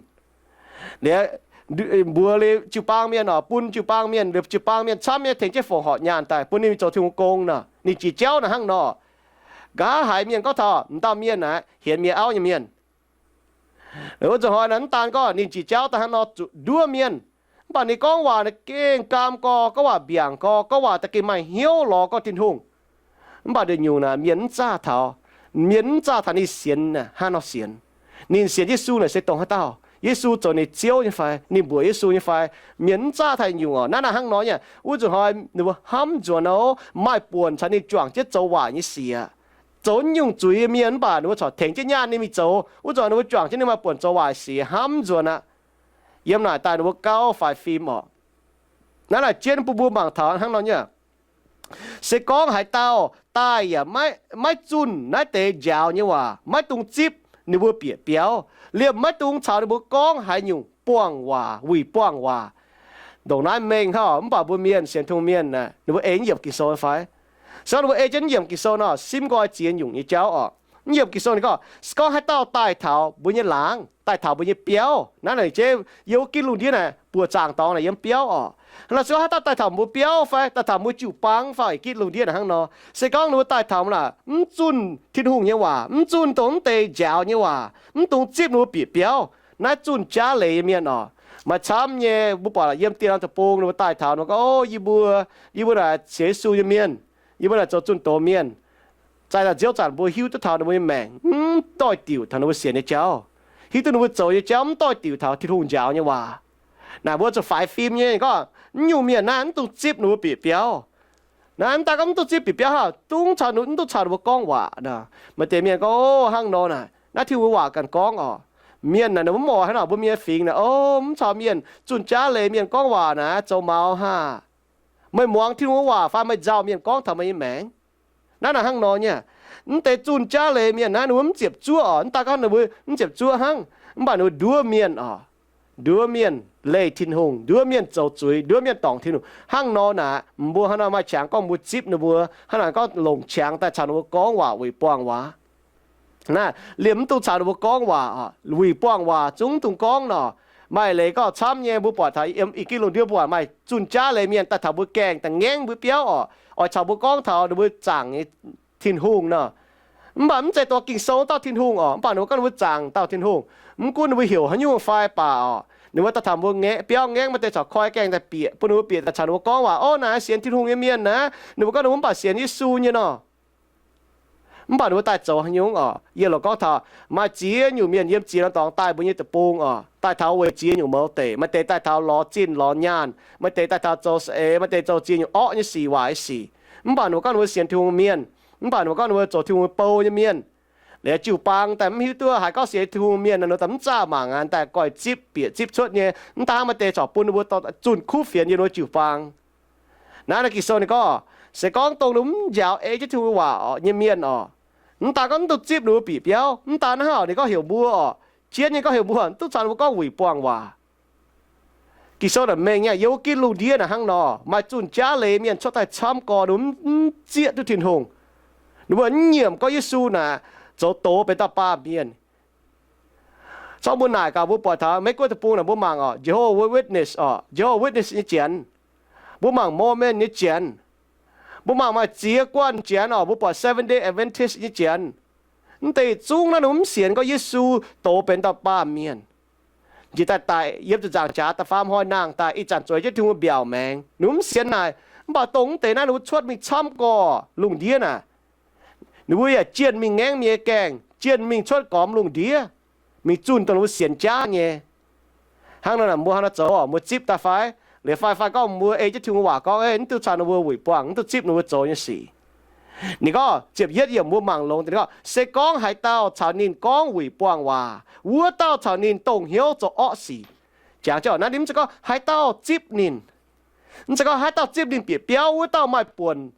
Liuz mbuox liuz jiu-baang mienh orqc, bun jiu-baang mienh, liuz jiu-baang mienh camv nyei tengx jienv fongc horc nyaanh daaih bun ninh mingh zoux Tin-Hungh gong nor. Ninh jiex jauv naaic hnangv nor. Nqa'haav haiz mienh gorngv taux m'dauh mienh naaic hienx mienh auv nyei mienh. Wuov nzunc hnoi naaic mv daan gorngv ninh jiex jauv daaih hnangv nor zuqc nduov mienh, mv baac ninh gorngv waac naaic gengh gaam gorx, gorngv waac mbiaangc gorx, gorngv waac da'gengh maaih hnyouv lorz gorx Tin-Hungh. Mv baac nduqc nyungc naaic mienh mv zaah taux, mienh mv zaah taux ninh sienx hnangv nor sienx. Ninh sienx Yesu naaic se dongh haaix dauh, Yesu zoux ninh Ziouv nyei fai, ninh mbuoqc Yesu nyei fai, mienh mv zaah taux nyungc orqc. Naaiv naaic hnangv nor nyei, wuov nzunc hnoi ninh mbuo hnamv nzuonx nor, maaih buonc caux ninh juangc jienv zoux waaic nyei sic aqv. Zoux nyungc zuiz nyei mienh mv baac ninh mbuo corc tengx jienv nyaanh ninh mingh zoux, wuov nzunc ninh mbuo juangc jienv ninh maaih buonc zoux waaic sic, hnamv nzuonx aqv. Yiem naaic daaih ninh mbuo gauh faix fim orqc. Naaiv naaic jienv bun mbuo mangc taux hnangv nor nyei. Se gorngv haaix dauh daaih yaac maiv zunh naaiv deix njaaux nyei waac, maiv dungx zipv, ninh mbuo bieqc biauv, liemh maiv dungx caux ninh mbuo gorngv haaix nyungc buangh waac, wuic buangh waac. Ndongc naaiv mengh hnangv, mv baac mbuo mienh sienx Tin-Hungh mienh, ninh mbuo ei yiemc Ging-Sou fai? Se gorngv ninh mbuo ei jienv yiemc Ging-Sou nor, simv nqoi ziex nyungc nyei jauv oc. Mv yiemc Ging-Sou ninh gorngv, se gorngv haaix dauh daaih taux mbuo nyei laangz, daaih taux mbuo nyei biauv, naaiv lengc jeiv yiem wuov gitv lungh ndiev naaic buoqc zaangc dorngx naaic yiem biauv oc. Naaiv se gorngv haaix dauh daaih taux mbuo biauv fai daaih taux mbuo jiu-baang fai gitv lungh ndiev naaic hnangv nor, se gorngv ninh mbuo daaih taux mv zunh Tin-Hungh nyei waac, mv zunh dongh mv deix njaaux nyei waac, mv dungx zipv ninh mbuo bieqc biauv, naaiv zunh jaav leiz nyei mienh oc. Maaih camv nyei mbuo buatc yiem dieh norm deic-bung ninh mbuo daaih taux ninh mbuo gorngv, O, yie mbuo, yie mbuo naaic sienx Yesu nyei mienh, yie mbuo naaic zoux zunh doz mienh. Zaih daaih nziouv zanc mbuo hiuv duqv taux ninh mbuo nyei maengc mv doix-diuc taux ninh mbuo sienx nyei jauv, hiuv duqv ninh mbuo zoux nyei jauv mv doix-diuc taux Tin-Hungh njaaux nyei waac. Naaic mbuo zuqc faix fim nyei gorngv, mv nyungc mienh naaiv mv dungx zipv ninh mbuo bieqc biauv. Naaiv mv daaih gorngv mv dungx zipv bieqc biauv hnangv, dungx caux, mv dungx caux ninh mbuo gorngv waac nor. Maaih deix mienh gorngv, O, hnangv nor naaic, naaiv Tin-Hungh waac ganh gorngv oc. Mienh naaic ninh mv oix hnangv nor, mbuo mienh fingx naaic, O, mv caux mienh zunh jaav leiz mienh gorngv waac naaic zoux maux haac. Meih muangx Tin-Hungh waac fai meih nzauh mienh gorngv taux meih nyei maengc? Naaiv naaic hnangv nor nyei. Mv deix zunh jaav leiz mienh naaiv ninh mbuo mv ziepc zuoqv oc. Mv daaih gorngv ninh mbuo mv ziepc zuoqv hnangv, mv baac ninh mbuo nduov mienh oc. Nduov mienh, leih Tin-Hungh, nduov mienh zoux zuiz, nduov mienh dorngc Tin-Hungh. Hnangv nor naaic, mbuo hnangv naaic maaih qangx gorngv mbuo zipv ninh mbuo, hnangv naaic gorngv longc qangx daaih caux ninh mbuo gorngv waac, wuic buangh waac. Naaiv liemh mv dungx caux ninh mbuo gorngv waac oc. Wuic buangh waac zungv mv dungx gorngv nor. Maaih leiz gorngv camv nyei, mbuo buatc taux yiem i gitv lungh ndiev mbuo maaih zunh jaav leiz mienh daaih taux mbuo gaengh, da'ngaengv mbuo biauv oc, oix caux mbuo gorngv taux ninh mbuo zaangc nyei Tin-Hungh nor. Mv baac mv zeiz dongh Ging-Sou dauh Tin-Hungh oc. Mv baac ninh mbuo gorngv ninh mbuo zaangc dauh Tin-Hungh, mv gunv ninh mbuo heuc haaix nyungc fai baac oc, ninh mbuo daaih taux mbuo biauv ngaengv, maaih deix corc koi gaengh daaih bieqc, bun ninh mbuo bieqc daaih caux ninh mbuo gorngv waac, O, naaic sienx Tin-Hungh nyei mienh naaic, ninh mbuo gorngv ninh mbuo mv baac sienx Yesu nyei nor. Mv baac ninh mbuo daaih zoux haaix nyungc oc? Yie loc gorngv taux maaih ziex nyungc mienh yiem ziex norm dorngx daaih mbuo nyei deic-bung oc, daaih taux weic ziex nyungc mouz deic. Maaih deix daaih taux lorz zinh lorz nyaanh, maaih deix daaih taux zoux saeng-eix, maaih deix zoux ziex nyungc orqv nyei sic, waaic nyei sic. Mv baac ninh mbuo gorngv ninh mbuo sienx Tin-Hungh mienh. Mv baac ninh mbuo gorngv ninh mbuo zoux Tin-Hungh bou nyei mienh. Liuz jiu-baang daaih mv hiuv duqv haaix gorngv sienx Tin-Hungh mienh nor, daaih mv zaah mangc aqv, daaih goiv zipv bieqc zipv cuotv nyei. Mv daan maaih deix corc bun ninh mbuo zunh kuv fienx yiem ninh mbuo jiu-baang. Naaiv naaiv Ging-Sou ninh gorngv, se gorngv dongh ninh mv njaaux ei jienv Tin-Hungh waac nyei mienh oc, mv daan gorngv mv dungx zipv ninh mbuo bieqc biauv. Mv daan hnangv oc, ninh gorngv heuc mbuo oc, jienv nyei gorngv heuc mbuo mv dungx caux ninh mbuo gorngv wuic buangh waac. Ging-Sou naaic mengh nyei, yiem wuov gitv lungh ndiev naaic hnangv nor, maaih zunh jaav leiz mienh cuotv daaih camv gorx, ninh mv, mv zieqv duqv Tin-Hungh. Ninh mbuo mv nyiemc gorngv Yesu naaic zoux doz benx dauh baamh mienh. Zorqv mbuo naaic gaax, mbuo buatc taux Meiv Guoqv deic-bung naaic mbuo mangc oc, Jehovah Witness oc, Jehovah Witness nyei janx. Mbuo mangc Mormon nyei janx. Mbuo mangc maaih ziex guanh janx oc, mbuo buatc Seventh Day Adventist nyei janx. Mv deix zungv naaiv ninh mv sienx gorngv Yesu doz benx dauh baamh mienh, njiec daaih daic yiem ziepc nzaangc jaax da'faam hnoi nangh daaih, ih zanc zueiz jienv Tin-Hungh mbiaauc maengx. Ninh mv sienx naaic. Mv baac dongh mv deix naaiv ninh mbuo cuotv mingh camv gorx lungh ndiev naaic. Ninh mbuo yaac jienh mingh ngaengv mienh nyei gaengh, jienh mingh cuotv gormx lungh ndiev, mingh zunh dongh ninh mbuo sienx jaav nyei. Hnangv nor naaic mbuo hnangv nor zoux oc, mbuo zipv daaih fai? Liuz fai, fai gorngv mbuo ei jienv Tin-Hungh waac gorngv, mv dungx caux ninh mbuo wuic buangh, mv dungx zipv ninh mbuo zoux nyei sic. Ninh gorngv ziepc yietv yiemc mbuo mangc longx, ninh gorngv, se gorngv haaix dauh caux ninh gorngv wuic buangh waac, wuov dauh caux ninh dongh hnyouv zoux orqv sic. Jangx jienv naaiv, ninh mv zeiz gorngv haaix dauh zipv ninh, mv zeiz gorngv haaix dauh zipv ninh bieqc biauv, wuov dauh maaih buonc.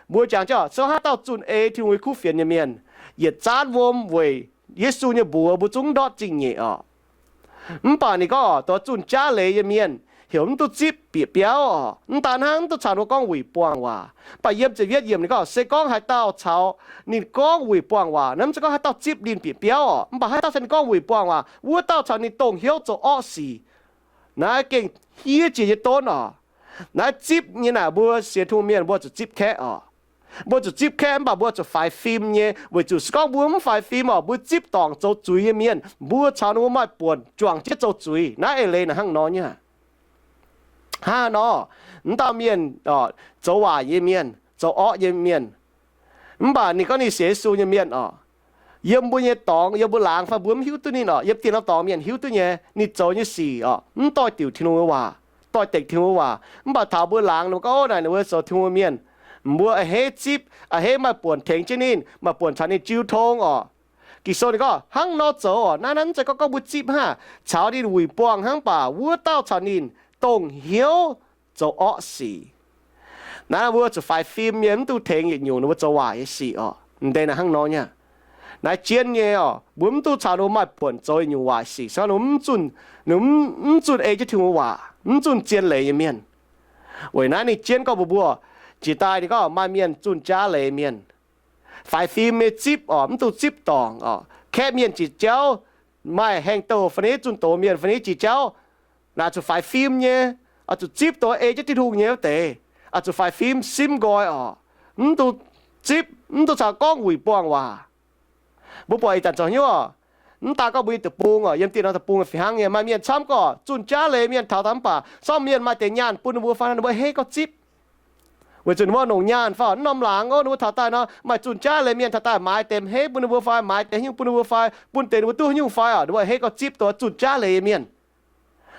Mbuo jangx jienv se gorngv haaix dauh zunh ei Tin-Hungh nyei kuv fienx nyei mienh, yietc zaanv wuom weic Yesu nyei mbuox mbuo zungv ndortv zingh nyeic oc. Mv baac ninh gorngv dongh zunh jaav leiz nyei mienh, heuc mv duqv zipv bieqc biauv oc. Mv daan hnangv, mv duqv caux ninh mbuo gorngv wuic buangh waac. Mv baac yiem ziepc yietv yiemc ninh gorngv, se gorngv haaix dauh caux ninh gorngv wuic buangh waac, naaiv mv zeiz gorngv haaix dauh zipv ninh bieqc biauv oc. Mv baac haaix dauh caux ninh gorngv wuic buangh waac, wuov dauh caux ninh dongh hnyouv zoux orqv sic. Naaiv gengh hiev jiex nyei donv oc. Naaiv zipv nyei naaic, mbuo sienx Tin-Hungh mienh mbuo zuqc zipv kaeqv oc. Mbuo zuqc zipv kaeqv, mv baac mbuo zuqc faix fim nyei, weic zuqc se gorngv mbuo mv faix fim oc, mbuo zipv dorngc zoux zuiz nyei mienh, mbuo caux ninh mbuo maaih buonc juangc jienv zoux zuiz. Naaiv eix leiz naaic hnangv nor nyei. Hnangv nor, mv dauh mienh oc, zoux waaic nyei mienh, zoux orqv nyei mienh, mv baac ninh gorngv ninh sienx Yesu nyei mienh oc, yiem mbuo nyei dorngx, yiem mbuo laangz fai mbuo mv hiuv duqv ninh oc, yiem dieh norm dorngx mienh hiuv duqv nyei, ninh zoux nyei sic oc, mv doix-diuc Tin-Hungh nyei waac, doix-dekc Tin-Hungh nyei waac. Mv baac taux mbuo laangz, ninh mbuo gorngv, O, naaic ninh mbuo zoux Tin-Hungh mienh, mbuo a'hneiv zipv, a'hneiv maaih buonc tengx jienv ninh, maaih buonc caux ninh jiu tong oc. Ging-Sou ninh gorngv hnangv nor zoux oc. Naaiv, naaiv mv zeiz gorngv, gorngv mbuo zipv hnangv, caux ninh wuic buangh hnangv, mv baac wuov dauh caux ninh dongh hnyouv zoux orqv sic. Naaiv mbuo zuqc faix fim nyei, mv duqv tengx yietc nyungc ninh mbuo zoux waaic nyei sic oc. M'deix naaic hnangv nor nyei. Naaiv jienv nyei oc, mbuo mv duqv caux ninh mbuo maaih buonc zoux yietc nyungc waaic sic, se gorngv ninh mv zunh, ninh mv zunh ei jienv Tin-Hungh waac, mv zunh zien leiz nyei mienh. Weic naaiv ninh jienv gorngv mbuox mbuo, Jiex daaih ninh gorngv maaih mienh zunh jaav leiz mienh, faix fim nyei zipv oc, mv duqv zipv dorngc oc. Kaeqv mienh jiex jauv, maaih haengh douh fai ni zunh doz mienh fai ni jiex jauv, naaic zuqc faix fim nyei, oix zuqc zipv dongh ei jienv Tin-Hungh nyei wuov deix, oix zuqc faix fim simv nqoi oc. Mv duqv zipv, mv duqv caux gorngv wuic buangh waac. Mbuo buatc ih zanc zoux hnyouv oc, mv daaih gorngv mbuo nyei deic-bung oc, yiem dieh norm deic-bung fih hnangv nyei, maaih mienh camv gorqv zunh jaav leiz mienh taux daaih mv baac se maaih mienh maaih deix nyaanh bun ninh mbuo fai, ninh mbuo hei gorngv zipv. Weic zuqc ninh mbuo longc nyaanh fai, norm laangz ov, ninh mbuo taux daaih nor maaih zunh jaav leiz mienh taux daaih maaiz deix hei bun ninh mbuo fai, maaiz deix haaix nyungc bun ninh mbuo fai, bun deix ninh mbuo duqv haaix nyungc fai oc, ninh mbuo hei gorngv zipv dongh zunh jaav leiz mienh.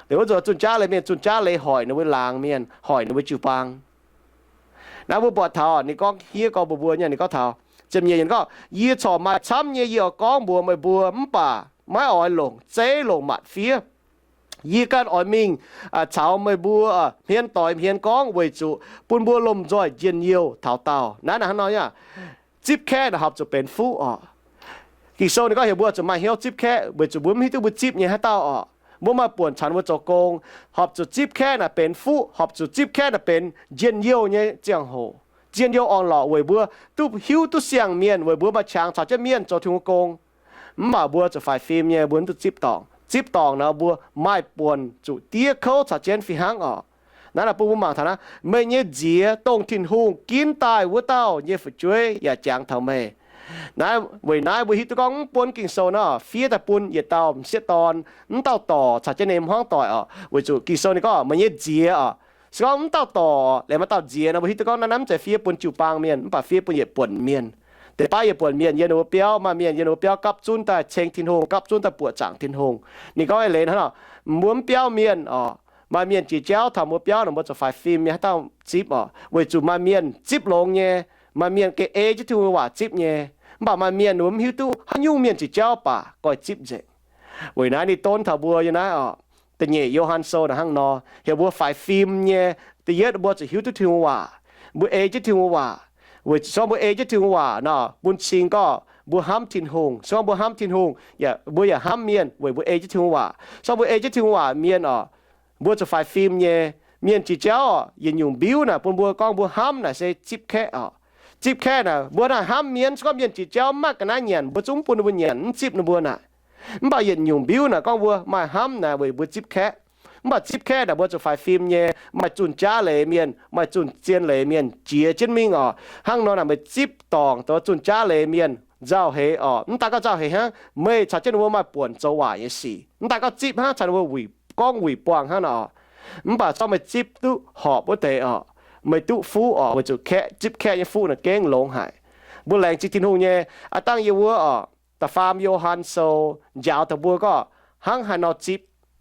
Liuz wuov nzunc zunh jaav leiz mienh, zunh jaav leiz hoic ninh mbuo laangz mienh, hoic ninh mbuo jiu-baang. Naaiv mbuo buatc taux ninh gorngv hniev gorngv mbuox mbuo nyei, ninh gorngv taux ziepc nyeic gorngv, yie corc maaih camv nyei yie oix gorngv mbuox meih mbuo, mv baac maiv oix longc zeiv longc matc fiev. Yie ganh oix mingh caux meih mbuo hmien doix hmien gorngv weic zuqc bun mbuo lomh nzoih njien-youh taux daauh. Naaiv hnangv nor, zipv kaeqv naaic horpc zuqc benx fuqv oc. Ging-Sou ninh gorngv heuc mbuo zuqc maaih hnyouv zipv kaeqv weic zuqc mbuo mv hiuv duqv mbuo zipv nyei haaix dauh oc. Mbuo maaih buonc caux mbuo zoux gong, horpc zuqc zipv kaeqv naaic benx fuqv, horpc zuqc zipv kaeqv naaic benx njien-youh nyei ziangh hoc, njien-youh orn-lorqc weic mbuo duqv hiuv duqv siang-mienh, weic mbuo maaih qangx caux jienv mienh zoux Tin-Hungh gong. Mv baac mbuo zuqc faix fim nyei, mbuo mv duqv zipv dorngc. Zipv dorngc nor mbuo maaih buonc zuqc diev kouv caux jienv fih hnangv oc. Naaiv naaic bun mbuo mangc taux naaiv, meih nyei nziex dongh Tin-Hungh ginv daaih wuov dauh nyei fu'jueiv yaac jangx taux meih. Naaiv weic naaiv mbuo hiuv duqv gorngv mv buonv Ging-Sou nor fiev daaih bun yietc dauh m'sieqv dorn, mv dauh dorc caux jienv ninh hmuangv doic oc. Weic zuqc Ging-Sou ninh gorngv meih nyei nziex oc. Se gorngv mv dauh dorc, laengz maaih dauh nziex nor, mbuo hiuv duqv gorngv naaiv mv zeiz fiev bun jiu-baang mienh, mv baac fiev bun yietc buonc mienh. Deix baav yietc buonc mienh yiem ninh mbuo biauv, maaih mienh yiem ninh mbuo biauv gapv zunv daaih ceng Tin-Hungh, gapv zunv daaih buoqc zaangc Tin-Hungh. Ninh gorngv eix leiz hnangv nor, mbuo mv biauv mienh oc, maaih mienh jiex jauv taux mbuo biauv nor, mbuo zuqc faix fim nyei haaix dauh zipv oc, weic zuqc maaih mienh zipv longx nyei, maaih mienh gengh ei jienv Tin-Hungh waac zipv nyei. Mv baac maaih mienh mbuo mv hiuv duqv haaix nyungc mienh jiex jauv baac goiv zipv nzengc. Weic naaiv ninh donv taux mbuo yiem naaiv oc, da'nyeic Yo^han Sou naaic hnangv nor heuc mbuo faix fim nyei. Da'yietv mbuo zuqc hiuv duqv Tin-Hungh waac, mbuo ei jienv Tin-Hungh waac. Weic zuqc se gorngv mbuo ei jienv Tin-Hungh waac nor, bun cing gorngv mbuo hnamv Tin-Hungh. Se gorngv mbuo hnamv Tin-Hungh, mbuo yaac hnamv mienh weic mbuo ei jienv Tin-Hungh waac. Se gorngv mbuo ei jienv Tin-Hungh waac mienh oc, mbuo zuqc faix fim nyei. Mienh jiex jauv oc, yietc nyungc mbiuv naaic bun mbuo gorngv mbuo hnamv naaic se zipv kaeqv oc. Zipv kaeqv naaic mbuo naaic hnamv mienh, se gorngv mienh jiex jauv mv maaih ga'naaiv nyanc, mbuo zungv mv bun ninh mbuo nyanc, mv zipv ninh mbuo naaic. Mv baac yietc nyungc mbiuv naaic gorngv mbuo maaih hnamv naaic weic mbuo zipv kaeqv. Mv baac zipv kaeqv naaic mbuo zuqc faix fim nyei, maaih zunh jaav leiz mienh, maaih zunh zien leiz mienh jiex jienv mingh oc. Hnangv nor naaic meih zipv dorngc dongh zunh jaav leiz mienh nzauh heix oc. Mv daaih gorngv nzauh heix hnangv, meih caux jienv ninh mbuo maaih buonc zoux waaic nyei sic. Mv daaih gorngv zipv hnangv caux ninh mbuo wuic gorngv wuic buangh hnangv nor oc. Mv baac se gorngv meih zipv duqv horpc wuov deix oc, meih duqv fuqv oc, weic zuqc kaeqv, zipv kaeqv nyei fuqv naaic gengh longx haic. Mbuo laengz zingh Tin-Hungh nyei. Aav dangh yie wuov oc, da'faam Yo^han Sou njaaux dongh mbuo gorngv hnangv haaix nor zipv.